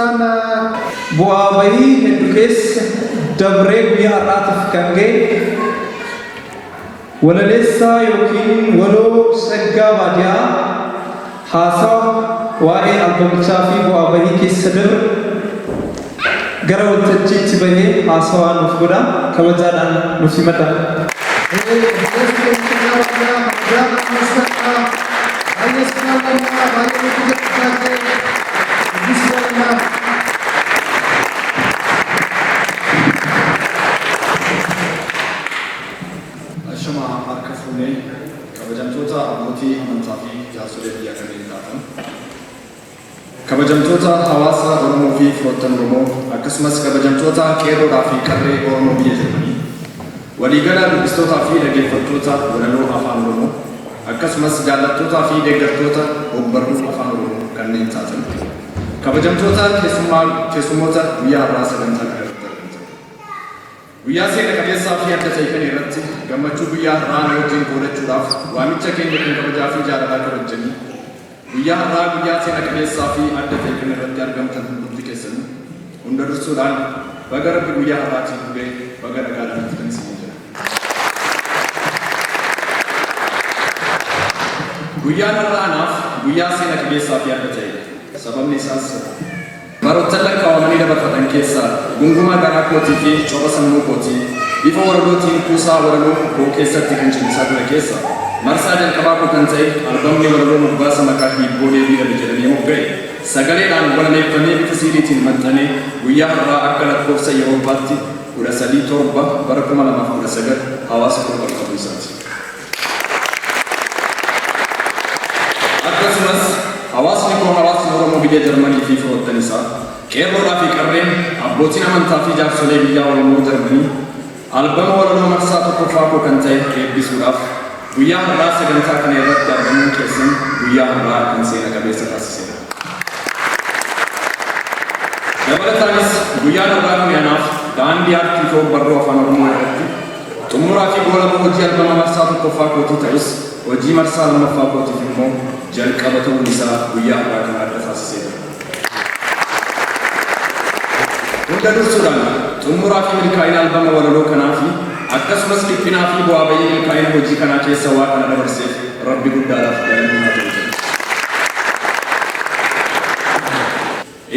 Isaan Bu'aa bahii heddu keessa dabree guyyaa har'aatiif kan ga'e walaleessaa yookiin waloo shaggaa baadiyaa haasawa waa'ee albamichaa fi bu'aa bahii keessa dabre gara waltajjiitti bahee haasawaa nuuf godha. Kabajaadhaan nuuf himadha. Obboleessi keenya shaggaa baadiyaa kabajaadhaan nuuf himadha. Baay'ee si jaallanna, baay'ee nutti jajjabaate. Hedduu si jaallanna. Ashama, harka fuunee, kabajamtoota abbootii amantaa fi jaarsolee biyyaa kanneen taatan. Kabajamtoota hawaasa Oromoo fi firoottan Oromoo, akkasumas kabajamtoota qeerroodhaa fi qarree Oromoo biyya Jarmanii. Waliigala dubbistootaa fi dhaggeeffattoota walaloo afaan Oromoo, akkasumas jaallattootaa fi deeggartoota ogbarruu afaan Oromoo kanneen taatan. Kabajamtoota keessummoota guyyaa har'aa sagantaa kana irratti argamtan. Guyyaa seena qabeessaa fi adda ta'e kana irratti gammachuu guyyaa har'aa nu wajjin qoodachuudhaaf waamicha keenya kan kabajaa fi jaalalaa kabajjanii guyyaa har'aa guyyaa seena qabeessaa fi adda ta'e kana irratti argamtan hundumti keessanuu hunda dursuudhaan baga Rabbi guyyaa har'aatiin nu ga'e, baga nagaadhaan dhuftan isiniin jedha. Guyyaan har'aa anaaf guyyaa seena qabeessaa fi adda ta'edha. Sababni isaas baroottan lakkaawamanii dabarfatan keessaa gungumaa garaa kootii fi copha sammuu kootii bifa walalootiin kuusaa walaloo koo keessatti kan cimsaa ture keessa marsaa jalqabaa koo kan ta'e albamni walaloo moggaasa maqaa Hiibboo Deebii Dhabe jedhamee mogga'e sagaleedhaan walaleeffamee bifa siidiitiin maxxanee guyyaa har'aa akka lakkoofsa Yerooppaatti 13 7 bara 2019 hawaasa koo qaqqabuu isaati. Akkasumas hawaasni koo, hawaasni Oromoo biyya Jarmanii fi firoottan isaa, qeerroodhaa fi qarreen, abbootiin amantaa fi jaarsolee biyyaa Oromoo Jarmanii albama walaloo marsaa tokkoffaa koo kan ta'e eebbisuudhaaf guyyaa har'aa sagantaa kana irratti argamuun keessan guyyaa har'aa kan seena qabeessa taasiseera. Dabalataanis guyyaan har'aa kun anaaf daandii aartii fi ogbarruu afaan Oromoo irratti xumuraa fi goolaba hojii albama marsaa tokkoffaa kootii ta'us, hojii marsaa lammaffaa kootiif immoo jalqaba ta'uun isaa guyyaa har'aa kana adda taasiseera. Hunda dursuudhaan xumuraa fi milkaa'ina albama walaloo kanaa fi akkasumas dhiphinaa fi bu'aa bahii milkaa'ina hojii kanaa keessa waa kana dabarseef Rabbi guddaadhaaf galanni haa ta'u jedha.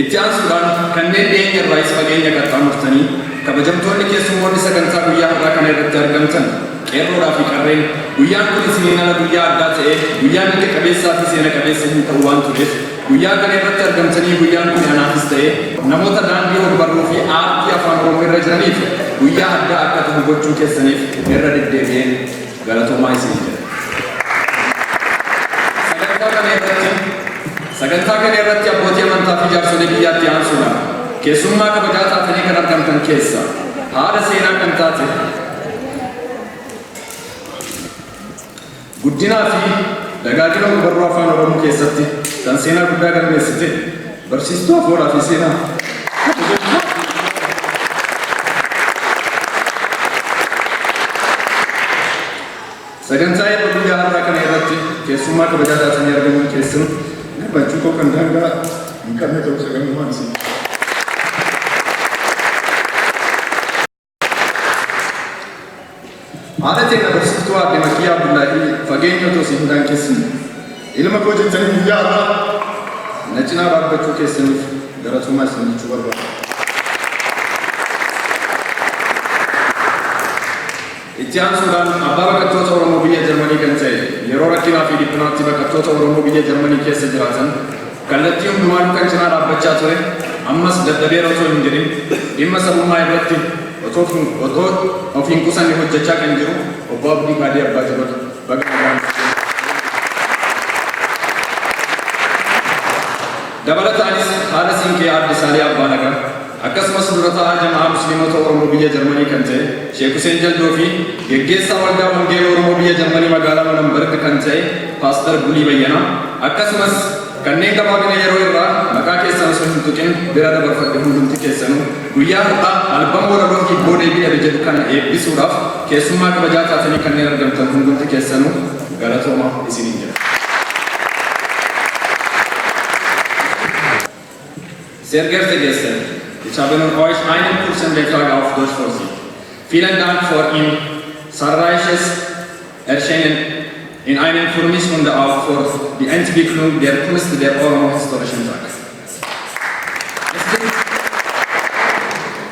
Itti aansuudhaan kanneen dhiyeenya irraayis fageenya qaxxaamurtanii kabajamtoonni keessummoonni sagantaa guyyaa har'aa kana irratti argamtan, qeerroodhaa fi qarreen, guyyaan kun isiniin ala guyyaa addaa ta'ee guyyaa mirga qabeessaa fi seena qabeessa hin ta'u waan tureef guyyaa kana irratti argamtanii guyyaan kun anaafis ta'ee namoota daandii ogbarruu fi aartii afaan Oromoo irra jiraniif guyyaa addaa akka ta'u gochuu keessaniif irra deddeebi'een galatoomaa isiniin jedha. Sagantaa kana irratti Sagantaa kana irratti abbootii amantaa fi jaarsolee biyyaatti aansuudhaan keessummaa kabajaa taatanii kan argamtan keessaa haadha seenaa kan taate, guddinaa fi dagaagina ogbarruu afaan Oromoo keessatti kan seenaa guddaa galmeessite, barsiistuu afoolaa fi seenaa, sagantaa eebba guyyaa har'aa kana irratti keessummaa kabajaa taatanii argamuun keessan gammachuu koo kan daangaa hin qabne ta'uu sagantumaan isin. Haadha teenya barsiiftuu Aadde Makiyyaa Abdullaahii, fageenya otoo si hin daangessin ilma koo jettanii guyyaa har'aa na cinaa dhaabbachuu keessaniif galatoomaa isin jechuu barbaada. Itti aansuudhaan abbaa baqattoota Oromoo biyya Jarmanii kan ta'e, yeroo rakkinaa fi dhiphinaatti baqattoota Oromoo biyya Jarmanii keessa jiraatan kallattii hundumaanuu kan cinaa dhaabbachaa ture, ammas dadhabeera otoo hin jedhin dhimma sabummaa irratti otoo of hin qusanne hojjechaa kan jiru Obbo Abdii Kaadii Abbaa Jabal, baga nagaan dhufte. Dabalataanis haadha siinqee Aadde Saaliyaa Abbaa Nagaa, akkasumas dura taa'aa Jama'aa Musliimota Oromoo biyya Jarmanii kan ta'e Sheek Huseen Jaldoo fi geggeessaa Waldaa Wangeela Oromoo biyya Jarmanii magaalaa Molenberg kan ta'e Paastar Bulii Bayyanaa, akkasumas kanneen gabaabina yeroo irraa maqaa keessan osoo hin tuqin bira dabarfadhe hundumti keessanuu guyyaa har'aa albama walaloo Hiibboo Deebii Dhabe jedhu kana eebbisuudhaaf keessummaa kabajaa taatanii kanneen argamtan hundumti keessanuu galatoomaa isiniin jedha. Sehr geehrte Gäste, ich habe nun euch einen kurzen Beitrag auf Deutsch für Sie. Vielen Dank für Ihr zahlreiches Erscheinen in einem für mich und auch für die Entwicklung der Kunst der Oromo historischen Tag.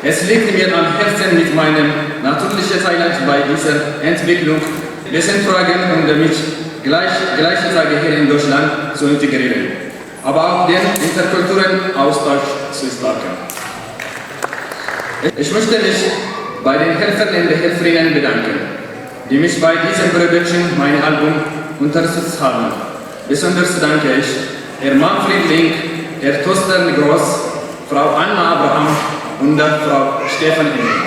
Es liegt mir am Herzen, mit meinem natürlichen Talent bei dieser Entwicklung beizutragen und mich gleichzeitig hier in Deutschland zu integrieren, aber auch den interkulturellen Austausch zu stärken. Ich möchte mich bei den Helfern und Helferinnen bedanken, die mich bei diesem Production mein Album unterstützt haben. Besonders danke ich Herr Manfred Link, Herr Thorsten Groß, Frau Anna Abraham und Frau Stefan Engel.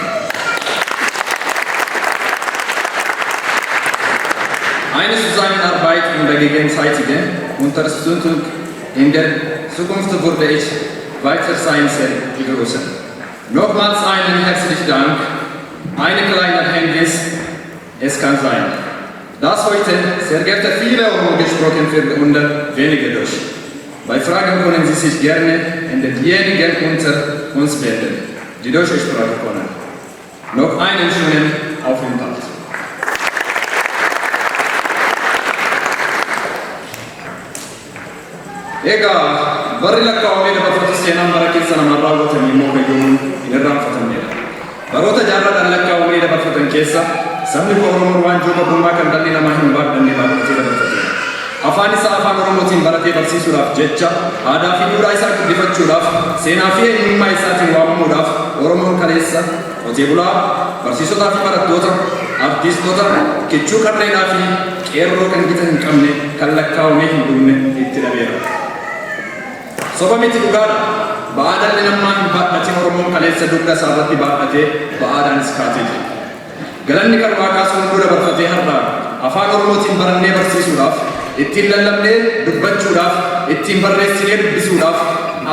Eine Zusammenarbeit und gegenseitige Unterstützung in der Zukunft würde ich weiter sein sehr begrüßen. Nochmals einen herzlichen Dank. Ein kleiner Hinweis, es kann sein, dass heute sehr geehrte viele Oromo gesprochen wird und wenige Deutsch. Bei Fragen können Sie sich gerne an diejenigen unter uns wenden, die deutsche Sprache können. Noch einen schönen Aufenthalt. Egaa barri lakkaawamee dabarfatu seenaan bara keessa namaan raawwatan immoo fayyoomuun hin irraanfatamnedha. Baroota jaarraadhaan lakkaawamee dabarfatan keessa sabni Oromoon waanjoo gabrummaa kan dhalli namaa hin baadhanne baadhatee dabarfateera. Afaan isaa afaan Oromootiin baratee barsiisuudhaaf jecha, aadaa fi duudhaa isaa guddifachuudhaaf, seenaa fi eenyummaa isaatiin waamamuudhaaf Oromoon kaleessa qotee bulaa, barsiisotaa fi barattoota, artiistota, kichuu qarreedhaa fi qeerroo kan gita hin qabne kan lakkaawamee hin dhumne itti dhabeera. Soba miti, dhugaadha. Ba'aa dhalli namaa hin baadhatin Oromoon kaleessa dugda isaa irratti baadhatee ba'aadhaanis kaatee jira. Galanni kan Waaqaa sun hunduu dabarfatee har'a afaan Oromootiin barannee barsiisuudhaaf, ittiin lallabnee dubbachuudhaaf, ittiin barreessinee dubbisuudhaaf,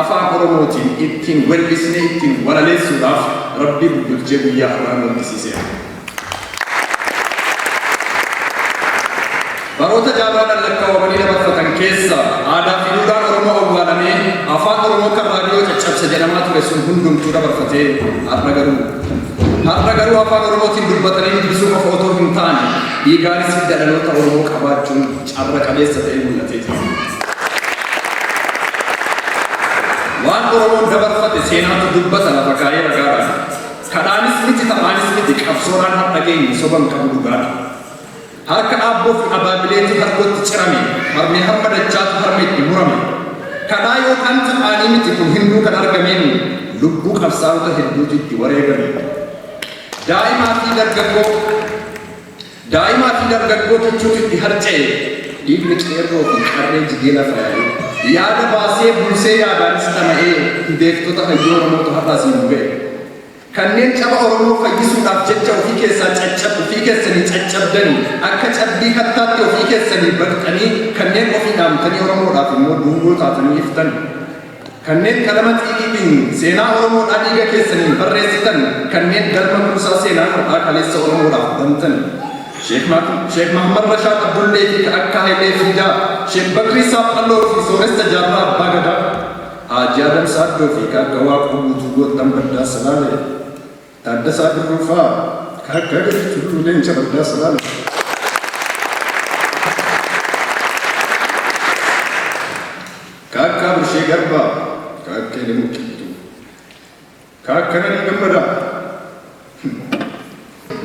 afaan Oromootiin ittiin wellisnee ittiin walaleessuudhaaf Rabbi bulchee guyyaa har'aa nu argisiiseera. Baroota jaarraadhaan lakkaawamanii dabarfatan keessa aadaa fi duudhaan Oromoo awwaalamee afaan Oromoo kan raadiyoo caccabse jedhamaa ture sun hundumtuu dabarfatee har'a garuu afaan Oromootiin dubbatanii dubbisuu qofa otoo hin taane dhiigaanis hidda dhaloota Oromoo qabaachuun carra qabeessa ta'ee mul'atee jira. Waan Oromoon dabarfate seenaatu dubbata lafa kaayee ragaadhaan. Kadhaanis miti, taphaanis miti, qabsoodhaan har'a geenye, soban qabu, dhugaadha. Harka aabboo fi abaabileetu harkootti cirame, harmee harma dachaatu harma itti murame. Kadhaa yookaan taphaanii miti, kun hinduu kan argameen lubbuu qabsaa'ota hedduutu itti wareegame. Daa'imaa fi dargaggoo kichuutu itti harca'e, dhiigni qeerroo fi qarree jigee lafa yaa'e. Yaada baasee buusee yaadaanis dhama'ee beektota hayyoo Oromootu har'a asiin nu ga'e. Kanneen caba Oromoo fayyisuudhaaf jecha ofii keessaa caccab ofii keessanii caccabdanii, akka cabbii kattaatti ofii keessanii baqxanii, kanneen ofii dhaamtanii Oromoodhaaf immoo dungoo taatanii iftan. Kanneen qalama xiiqiitiin seenaa Oromoodhaa dhiiga keessaniin barreessitan, kanneen galma kuusaa seenaa har'aa kaleessa Oromoodhaaf bantan. Sheek Mahammad Rashaad Abdullee fi akka Hayilee Fiidaa, Sheek Bakrii Saaphalloo fi Sooressa Jaarraa Abbaa Gadaa, Haaji Adam Saaddoo fi akka Waaqoo Guutuu Goottan Baddaa Salaalee, Taaddasaa Birruufaa ka akka Gadi Tulluu Leenca Baddaa Salaalee. Ka akka Abirshee Garbaa, ka akka Elemuu Qilxuu, ka akka Nadhii Gammadaa.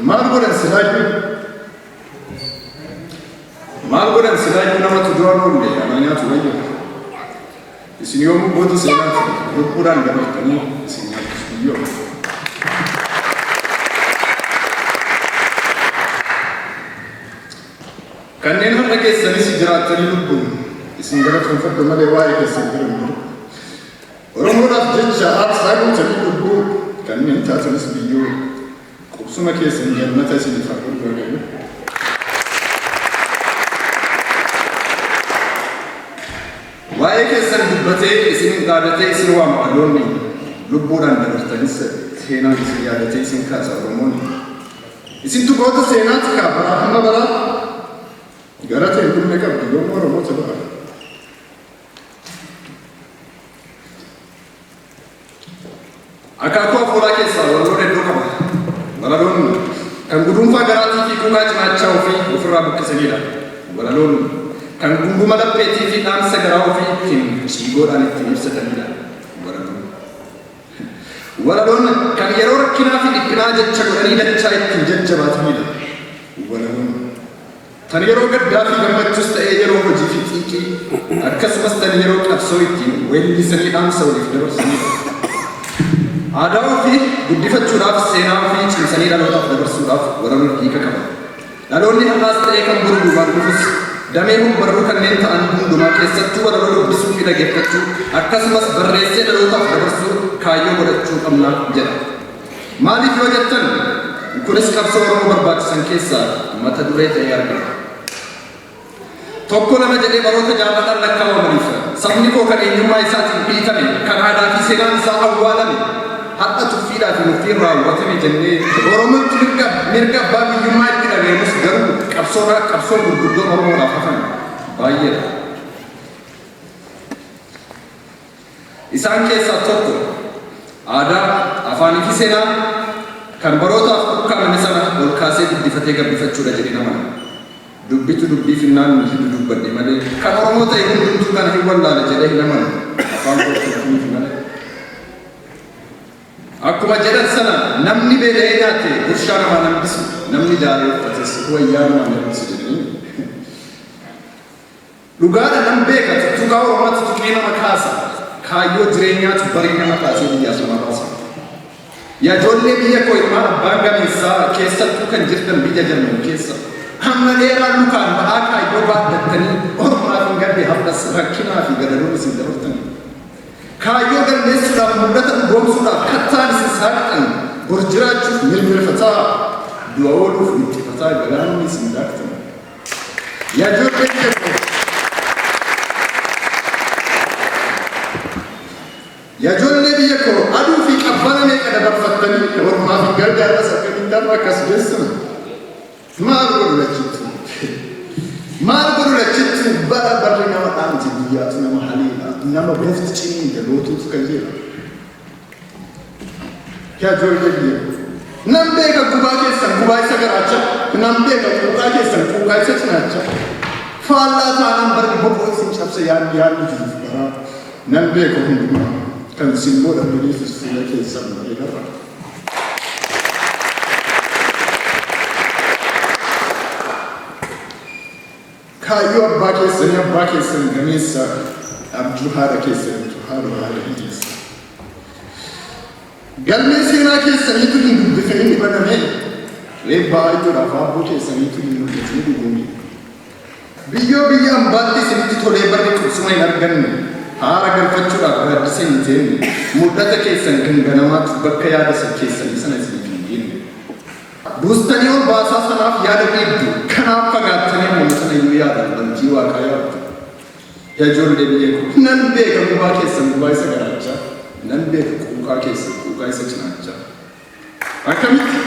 Maal godhan silaayyuu? Maal godhan silaayyuu? Namatu dura oolle anaa nyaatu wayyo. Isin yoomuu goota seenaati, lubbuudhaan dabartanii isin nyaachis biyyoo. Kanneen har'a keessanis jiraattanii lubbuun, isin galatoonfadhu malee waa'ee keessan bira hin jiru. Oromoodhaaf jecha aarsaa gootanii lubbuu kanneen taatanis biyyoo, qubsuma keessan jannata isiniif haa godhu Waaqayyo. Waa'ee keessan dubbatee isin dhaadatee isin waama dhaloonni, lubbuudhaan dabartanis seenaan isin yaadatee isin kaasa Oromoonni. Isintu goota seenaati kaa baraa hamma baraa gara ta'e dhumne qabdu yoomuu Oromoota bara. Akaakuu afoolaa keessaa walaloon iddoo qaba. Walaloon kan guduunfaa garaatii fi quuqaa cinaachaa ofii ofirraa buqqisanidha. Walaloon kan gunguma lapheetii fi dhaamsa garaa ofii ittiin ciigoodhaan ittiin ibsatanidha. Walaloon. Walaloon kan yeroo rakkinaa fi dhiphinaa jecha godhanii dachaa ittiin jajjabaatanidha. Walaloon tan yeroo gaddaa fi gammachuus ta'ee yeroo hojii fi xiiqii, akkasumas tan yeroo qabsoo ittiin weellisanii dhaamsa waliif dabarsanidha. Aadaa ofii guddifachuudhaaf, seenaa ofii cimsanii dhalootaaf dabarsuudhaaf walaloon hiika qaba. Dhaloonni har'aas ta'ee kan boru duubaan dhufus damee hogbarruu kanneen ta'an hundumaa keessattuu walaloo dubbisuu fi dhageeffachuu, akkasumas barreessee dhalootaaf dabarsuu kaayyoo godhachuu qabna jedha. Maaliif yoo jettan, kunis qabsoo Oromoo barbaachisan keessaa mata duree ta'ee argama. Tokko lama jedhee baroota jaarraadhaan lakkaawamaniif sabni koo kan eenyummaa isaatiin dhiitame, kan aadaa fi seenaan isaa awwaalame, har'a tuffiidhaa fi murtiin raawwatame jennee Oromootti mirga abbaa biyyummaa itti dhaga'amus, garuu qabsoon gurguddoon Oromoodhaaf hafan baay'eedha. Isaan keessaa tokko aadaa, afaanii fi seenaa kan barootaaf ukkaamame sana ol kaasee guddifatee gabbifachuudha jedhee amana. Dubbitu dubbii finnaan hin dubbadhe malee kan Oromoo ta'e hundumtuu kana hin wallaale jedhee hin amanu. Afaan koo malee. Akkuma jedhan sana, namni beela'ee nyaate gurshaa namaa hambisu, namni daaree uffates wayyaa namaa hambisu jedhanii. Dhugaadha, nan beeka, tuttuqaa Oromooti tuqee nama kaasa. Kaayyoo jireenyaatu barii nama kaasee biyyaas nama baasa. Yaa ijoollee biyya koo, ilmaan abbaan gameessaa, keessattuu kan jirtan biyya Jarman keessa. Hamma dheeraa lukaan ba'aa kaayyoo baadhattanii ormaaf hin galle har'as rakkinaa fi gadadoon isin dabartanii. Kaayyoo galmeessuudhaaf, mul'ata dhugoomsuudhaaf kattaan isin saaqxan, bor jiraachuuf mirmirfataa, du'a ooluuf wixxifataa galaanni isin daaktan. Yaa ijoollee biyya koo. Yaa ijoollee biyya koo, aduu fi qabbana meeqa dabarfattanii ormaa fi gargaarras akkamitti har'a akkas geessan? Maal godhu lachittu? Maal godhu lachittu? Bara barri nama dhaamti, biyyaatu nama haleela, nama bofti ciniinte lootuutu kajeela. Yaa ijoollee biyya koo. Nan beeka gubaa keessan gubaa isa garaacha, nan beeka quuqaa keessan quuqaa isa cinaacha. Faallaa taanaan barri boqoo isin cabsa, yaadni yaadni jiruuf baraa. Nan beeka hundumaa, kan simboo dhabdaniifis fuula keessan bareedarra. Kaayyoo abbaa keessanii, abbaa keessan gameessa, abjuu haadha keessaniitu haadha haadha hiyyeessa. Galmee seenaa keessaniitu hin dubbifamin baname, eebba aayyoodhaaf aabboo keessaniitu hin mul'atin dhugume. Biyyoo biyya ambaatti isinitti tolee barri qubsuma hin arganne, haara galfachuudhaaf gaaddisa hin teenne, mul'ata keessan kan ganamaatu bakka yaada keessanii sana isiniif hin geenne. Buustanii ol baasaa sanaaf yaada dhiibdu, kanaaf fagaattanii ammuma sana iyyuu yaadan bantii waaqaa yaabdu. Yaa ijoollee biyya koo, nan beeka gubaa keessan gubaa isa garaachaa, nan beeka quuqaa keessan quuqaa isa cinaachaa. Akkamitti?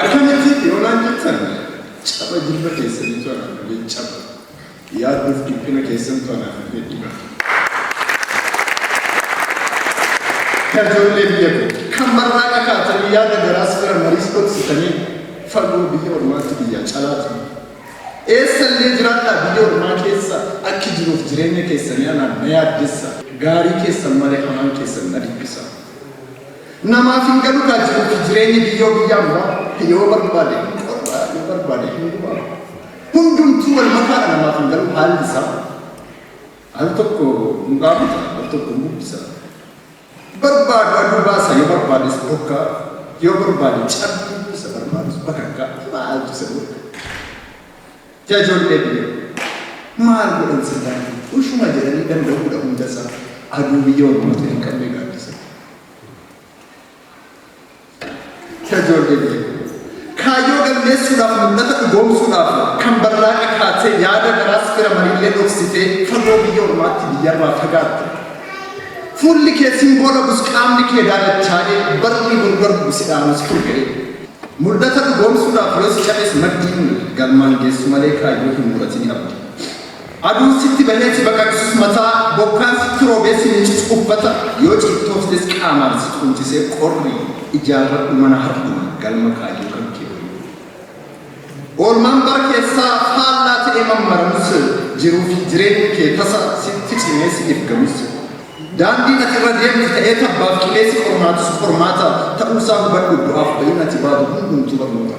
Akkamitti yoo naan jettan, caba jilba keessaniitu anaaf malee caba. Yaadduuf dhiphina keessantu anaaf malee dhiba. Yaa ijoollee biyya koo, kan barraaqa kaatanii yaada garaas fira mariis dhoksitanii fagoo biyya ormaatti biyyaa calaatu. Eessallee jiraadhaa biyya ormaa keessa, akki jiruuf jireenya keessanii anaan na yaaddessa. Gaarii keessan malee hamaan keessan na dhiphisa. Namaaf hin galu kaa jiruuf jireenyi biyyoo biyya ambaa, yoo barbaade hin qorraa, yoo barbaade hin gubaa. Hundumtuu wal makaadha, namaaf hin galu haalli isaa. Al tokko hin dhaabuta, al tokko hin bubbisa. Barbaadu aduu baasa, yoo barbaades bokkaa, yoo barbaade cabbii buusa, barbaadus bakakkaa, maaltu isa godha? Yaa ijoollee biyya maal godhan sillaan ushuma jedhanii danda'uudha hundasaa, aduu biyya ormaatu hin qabne gaaddisa. Yaa ijoollee biyya, kaayyoo galmeessuudhaaf, mul'ata dhugoomsuudhaaf kan barraaqa kaatee yaada garaas fira mariillee dhoksitee fagoo biyya ormaatti biyyarraa fagaatte. Fuulli kee simboo dhabus, qaamni kee daalachaa'ee, barri gurgurbu si dhaanus furga'ee. Mul'ata dhugoomsuudhaaf yoo si cabes maddiin, galmaan geessu malee kaayyoo hin muratin abdi. Aduun sitti bahee si baqaqsus mataa, bokkaan sitti roobee si miicis uffata, yoo cittooftes qaamaan si xuunchisee qorri ijaarradhu mana har'uma galma kaayyoo kan kee waliin. Oolmaan bara keessaa faallaa ta'ee mammaramus, jiruu fi jireenyi kee tasa sitti cimee si ifgamus, daandiin ati irra deemtu ta'ee tabbaaf qilee si qormaatus qormaata ta'uusaa hubadhu bu'aaf ba'iin ati baatu hundumtuu barnoota.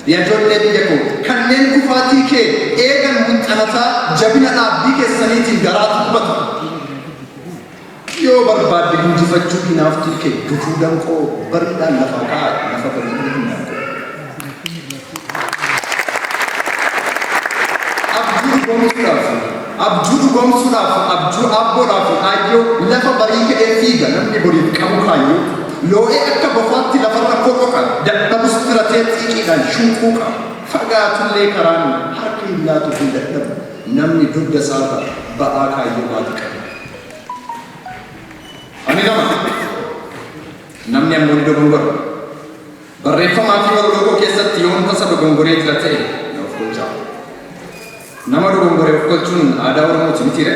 Yaa ijoollee biyya koo kanneen kufaatii kee eegan muxxanataa jabina dhaabbii keessaniitiin garaatu gubata. Yoo barbaadde injifachuu hinaaftuu kee gufuu danqoo bariidhaan lafaa ka'aa lafa bariidhuu hindaanqoo. Abjuu dhugoomsuudhaaf Abjuu dhugoomsuudhaaf abjuu aabboodhaa fi aayyoo lafa barii ka'ee fiiga namni boriif qabu kaayyoo. Loo'ee akka bofaatti lafarra koqoqa dadhabus tiratee xiiqiidhaan shunquuqa. Fagaatullee karaan harka hin laatu hin dadhabu namni dugda isaarra ba'aa kaayyoo baatu qabu. Ani nama. Namni ammoo ni dogongora. Barreeffamaa fi walaloo koo keessatti yoon tasa dogongoree jira ta'e na of golchaa. Nama dogongore of golchuun aadaa Oromooti mitiire?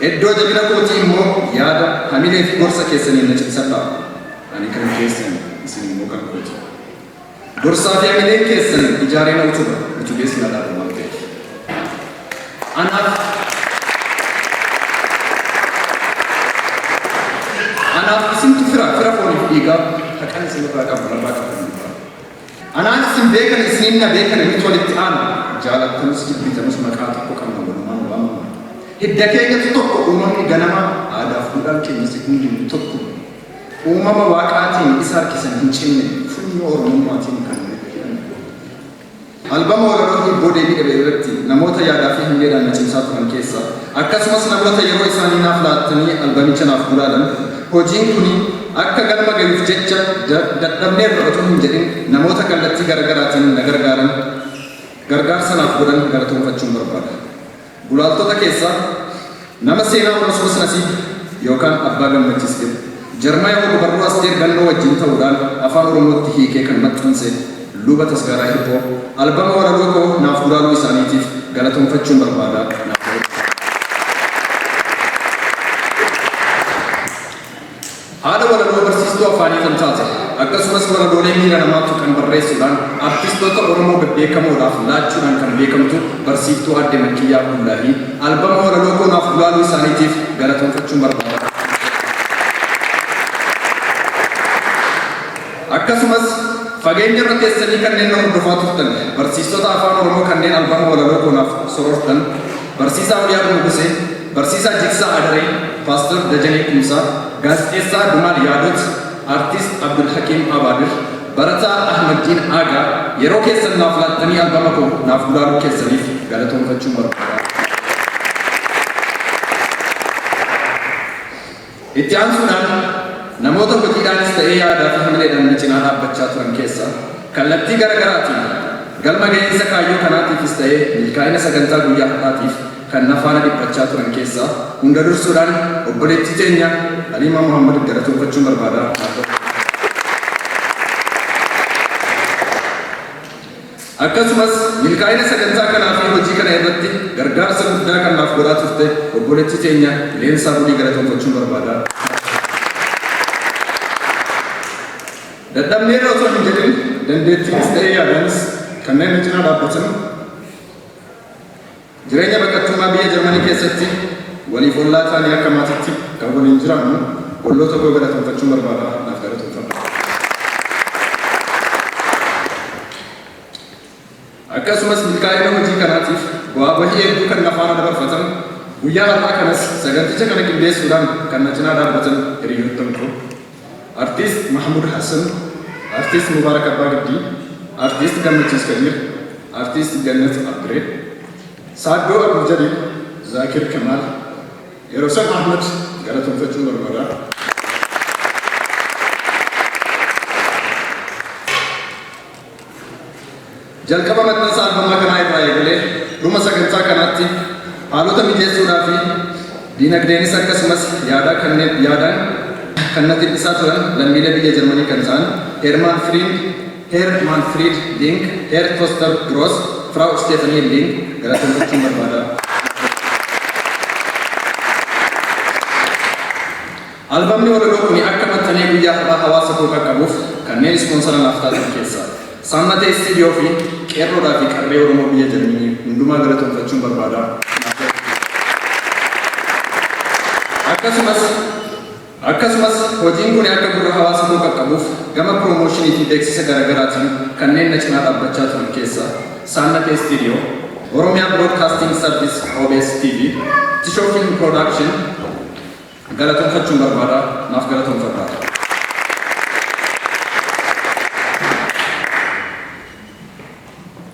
Iddoo jabina kootii immoo yaada, hamilee fi gorsa keessaniin na cimsadhaa. Ani kan keessan, isin immoo kan kooti. Gorsaa fi hamileen keessan ijaaree na utuba, utubees na dhaaba waan ta'eef. Anaaf isintu fira, fira fooniif dhiigaa, haqan isinirraa qabu narraa qabdan duraa. Anaan isin beekan isiniin na beekan nuti walitti aana, jaalattamus jibbitanus maqaa tokko qabna walumaan waamamna. Hidda keenyatu tokko uumamni ganamaa, aadaaf duudhaan keenyas hundinuu tokkuma. Uumama Waaqaatiin isa harkisan hin cinne, funyoo Oromummaatiin kan walitti hidhame. Albama walaloo Hibboo Deebii Dhabe irratti namoota yaadaa fi hamileedhaan na cimsaa turan keessaa, akkasumas namoota yeroo isaanii naaf laattanii albamicha naaf gulaalan, hojiin kuni akka galma gayuuf jecha dadhabneerra otuu hin jedhin namoota kallattii garagaraatiin na gargaaran, gargaarsa naaf godhan galatoomfachuun barbaada. Gulaaltota keessaa, nama seenaa Onosmos Nasiib yookaan Abbaa Gammachiis jedhu, jarmaya og-barruu Asteer Gannoo wajjin ta'uudhaan Afaan Oromootti hiikee kan maxxanse Luba Tasgaaraa Hirphoo, albama walaloo koo naaf gulaaluu isaaniitiif galatoomfachuun barbaada. Naaf galatoomaa. Haadha walaloo barsiistuu afaanii kan taate, akkasumas walaloolee miira namaa tuqan barreessuudhaan artistoota Oromoo bebbeekamoodhaaf laachuudhaan kan beekamtu barsiiftuu Aadde Makkiyyaa Abdullaahii albama walaloo koo naaf gulaaluu isaaniitiif galatoomfachuun barbaada. Akkasumas fageenya irra teessanii kanneen na hordofaa turtan barsiistota Afaan Oromoo kanneen albama walaloo koo naaf sorortan, Barsiisaa Oliyaad Nugusee, Barsiisaa Jigsaa Adaree, Paastor Dajanee Kumsaa, Gaazexeessaa Dumaal Yaadot, Artist Abdulhakiim Abaadir, Barataa Ahmaddiin Aagaa yeroo keessan naaf laattanii albama koo naaf gulaaluu keessaniif galatoomfachuun barbaada. Itti aansuudhaan namoota hojiidhaanis ta'ee yaadaa fi hamileedhaan na cinaa dhaabbachaa turan keessaa kallattii gara garaatiin galma ga'iinsa kaayyoo kanaatiifis ta'ee milkaa'ina sagantaa guyyaa har'aatiif kan na faana dhiphachaa turan keessaa hunda dursuudhaan obboleettii teenya Haliimaa Muhammad galatoomfachuun barbaada. Akkasumas milkaa'ina sagantaa kanaa fi hojii kana irratti gargaarsa guddaa kan naaf godhaa turte obboleettii teenya Leensaa Bulii galatoomfachuun barbaada. Dadhabneerra osoo hin jedhin dandeettiinis ta'ee yaadaanis kanneen nu cinaa dhaabbatan jireenya baqattummaa biyya Jarmanii keessatti waliif ollaa taanee akka maatitti kan waliin jiraannu olloota koo galatoomfachuun barbaada. Naaf galatoomfadhaa. Akkasumas milkaa'ina hojii kanaatiif bu'aa bahii hedduu kan na faana dabarfatan, guyyaa har'aa kanas saganticha kana qindeessuudhaan kan na cinaa dhaabbatan hiriyyoottan koo, Artiist Mahmud Hassan, Artiist Mubaarak Abbaa Giddii, Artiist Gammachiis Kadiir, Artiist Gannat Abbiree, Saaddoo Abdul Jaliil, Zaakir Kamaal, Yeroosan Ahmad galatoomfachuun barbaada. Jalqaba maxxansa albama kanaa irraa eegalee dhuma sagantaa kanaatti haalota mijeessuudhaa fi diinagdeenis akkasumas yaadaa kanneen yaadaan kan na tin'isaa turan lammiilee biyya Jarmanii kan ta'an Hermaan Firiind, Herr Manfried Link, Herr Toster Gross, Frau Stephanie Link galateeffachuun barbaada. Albamni walaloo kun akka maxxanee guyyaa har'aa hawaasa koo qaqqabuuf kanneen ispoonsara naaf taatan keessaa Saamnatee Istiidiyoo fi qeerroodhaa fi qarree Oromoo biyya Jarmanii hundumaa galatoonfachuun barbaada. Akkasumas hojiin kun akka gurra hawaasa koo qaqqabuuf gama promotion fi beeksisa garaagaraatiin kanneen na cinaa dhaabbachaa turan keessaa Saamnatee Istiidiyoo, Oromiyaa Broadcasting Service OBS TV, Tishoo Film Production galatoonfachuun barbaada. Naaf galatoonfadha.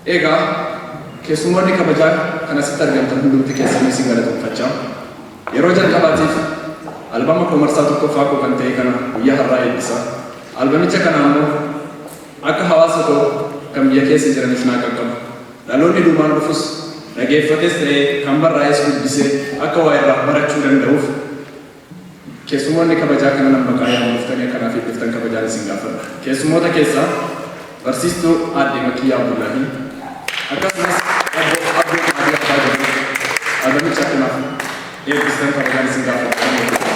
Egaa keessummoonni kabajaa kan asitti argamtan hundumti keessanii isin galatoonfachaa. Yeroo jalqabaatiif albama koo marsaa tokkoffaa koo kan ta'e kana guyyaa har'aa eebbisa. Albamicha kana ammoo akka hawaasa koo kan biyya keessa jiranis naa qaqqabu. Dhaloonni duubaan dhufus dhageeffates ta'ee kan barraa'es dubbisee akka waa irraa barachuu danda'uuf keessummoonni kabajaa kana nan maqaa yaamu dhuftanii akkanaaf eebbiftan kabajaan isin gaafadha. Keessummoota keessaa barsiistuu Aadde Makiyyaa Abdullaahii, akkasumas obbo Abduu Qaadii Abbaa jedhamu albamicha akkanaaf eebbistan kabajaan isin gaafadha.